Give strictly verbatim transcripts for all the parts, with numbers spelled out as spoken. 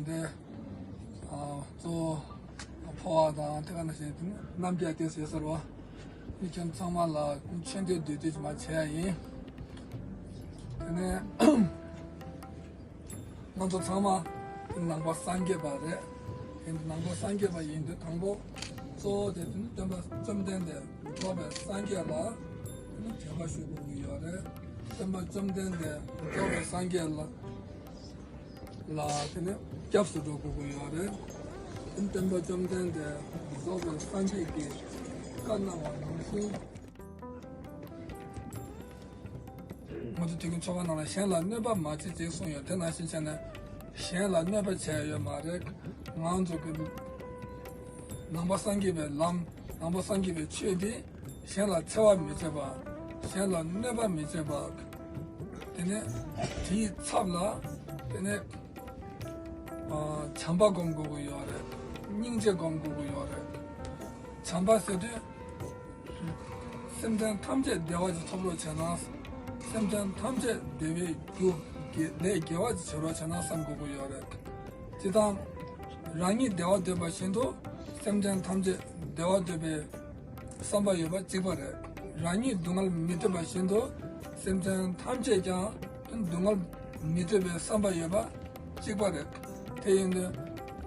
དེ། ཨ། གཙོ་བོ་འཕོ་བ་དང་དེ་ག་ནང་བཞིན་དེ་ནི་རྣམ་རྒྱལ་བསྟན་སྲིད་ཟེར་བ། འདི་ཁྱེད་ཚང་མ་ལ་མཆོད་འབུལ་བསྟོད་བསྟོད་ཅིག་མར་བྱེད་ཡ་ཡིན། དེ་ནས་ང་ཚོ་ཚང་མ་ནང་པ་སངས་རྒྱས་པ་རེད། དེ་ནང་པ་སངས་རྒྱས་པ་ཡིན་དུས་དང་པོ་གཙོ་བོ་དེ་དེ་ནི་སྟོན་པ་བཅོམ་ལྡན་འདས་རྫོགས་པའི་སངས་རྒྱས་ལ་དེ་ནི་དད་པ་ཞུ་དགོས་ཀྱི་ཡོད་རེད། སྟོན་པ་བཅོམ་ལྡན་འདས་རྫོགས་པའི་སངས་རྒྱས་ལ། ལ་དེ་ནས་སྐྱབས་སུ་འགྲོ་དགོས་ཀྱི་ཡོད་རེད། དེ་སྟོན་པ་བཅོམ་ལྡན་འདས་རྫོགས་པའི་སངས་རྒྱས་ཀྱིས་བཀའ་གནང་བ་ནང་བཞིན། ང་ཚོ་དུས་རྒྱུན་ཆོ་ག་ནང་ལ་གཞན་ལ་གནོད་པ་མ་བྱེད་ཅེས་གསུངས་ཡོད། དེ་ནང་བཞིན་བྱས་ནས་གཞན་ལ་གནོད་པ་བྱས་ཡོད་མ་རེད། ང་ཚོ་གི་ནང་པ་སངས་རྒྱས་པའི་ལམ། ནང་པ་སངས་རྒྱས་པའི་ཆོས་འདི་གཞན་ལ་འཚེ་བ་མི་བྱེད་པ། གཞན་ལ་གནོད་པ་མི་བྱེད་པ། དེ་ནས་དེའི་ཚབ་ལ་དེ་ནས་ཨ། བྱམས་པ་སྒོམ་དགོས་ཀྱི་ཡོད་རེད། སྙིང་རྗེ་སྒོམ་དགོས་ཀྱི་ཡོད་རེད། བྱམས་པ་ཟེར་དུས་སེམས་ཅན་ཐམས་ཅད་བདེ་བ་ཅིག་ཐོབ་རོགས་བྱས་ན། སེམས་ཅན་ཐམས་ཅད་བདེ་བའི་རྒྱུ་དགེ་ལས་དགེ་བ་ཅིག་བྱེད་རོགས་བྱས་ན་བསམ་དགོས་ཀྱི་ཡོད་རེད། སྤྱིར་བཏང་རང་ཉིད་བདེ་བ་འདོད་པ་བཞིན་དུ་སེམས་ཅན་ཐམས་ཅད་བདེ་བ་འདོད་པའི་བསམ་པ་ཡོད་པ་གཅིག་པ་རེད། རང་ཉིད་སྡུག་བསྔལ་མི་འདོད་པ་བཞིན་དུ་སེམས་ཅན་ཐམས་ཅད་ཀྱང་སྡུག་བསྔལ་མི་འདོད་པའི་བསམ་པ་ཡོད་པ་གཅིག་པ་རེད། དེ་ཡིན་དུས་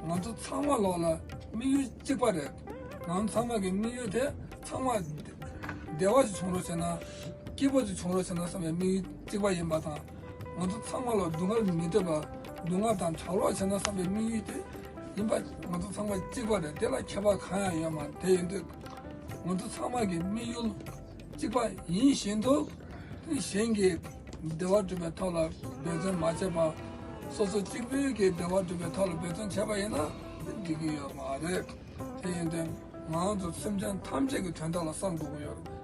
ང་ཚོ་ཚང་མ་ལོག་ལ་དམིགས་ཡུལ་གཅིག་པ་རེད། ང་ཚོ་ཚང་མ་གི་དམིགས་ཡུལ་དེ་ཚང་མ་བདེ་བ་ཅིག་བྱུང་རོགས་བྱས་ན། སྐྱིད་པོ་ཅིག་བྱུང་རོགས་བྱས་ན་བསམ་པའི་དམིགས་ཡུལ་གཅིག་པ་ཡིན་པ་དང་། ང་ཚོ་ཚང་མ་ལ་སྡུག་བསྔལ་མི་འདོད་པ། སྡུག་བསྔལ་དང་བྲལ་བ་བྱས་ན་བསམ་པའི་དམིགས་ཡུལ་དེ་ཡིན་པ། ང་ཚོ་ཚང་མ་གཅིག་པ་རེད། དེ་ལ་ཁྱད་པར་གང་ཡང་ཡོད་མ་རེད། དེ་ཡིན་དུས་ང་ཚོ་ཚང་མ་གི་དམིགས་ཡུལ་གཅིག་པ་ཡིན་བཞིན་དུ། གཞན་གྱི་བདེ་བ་སྒྲུབ་པའི་ཐོག་ལ་འབད་བརྩོན་མ་བྱས་པ། སོ་སོ་གཅིག་པུའི་གི་བདེ་བ་སྒྲུབ་པའི་ཐོག་ལ་འབད་བརྩོན་བྱས་པ་ཡིན་ན་འགྲིག་གི་ཡོད་མ་རེད། དེ་ཡིན་དུས་ང་ཚོ་སེམས་ཅན་ཐམས་ཅད་ཀྱི་དོན་དག་ལ་བསམ་དགོས་ཀྱི་ཡོད།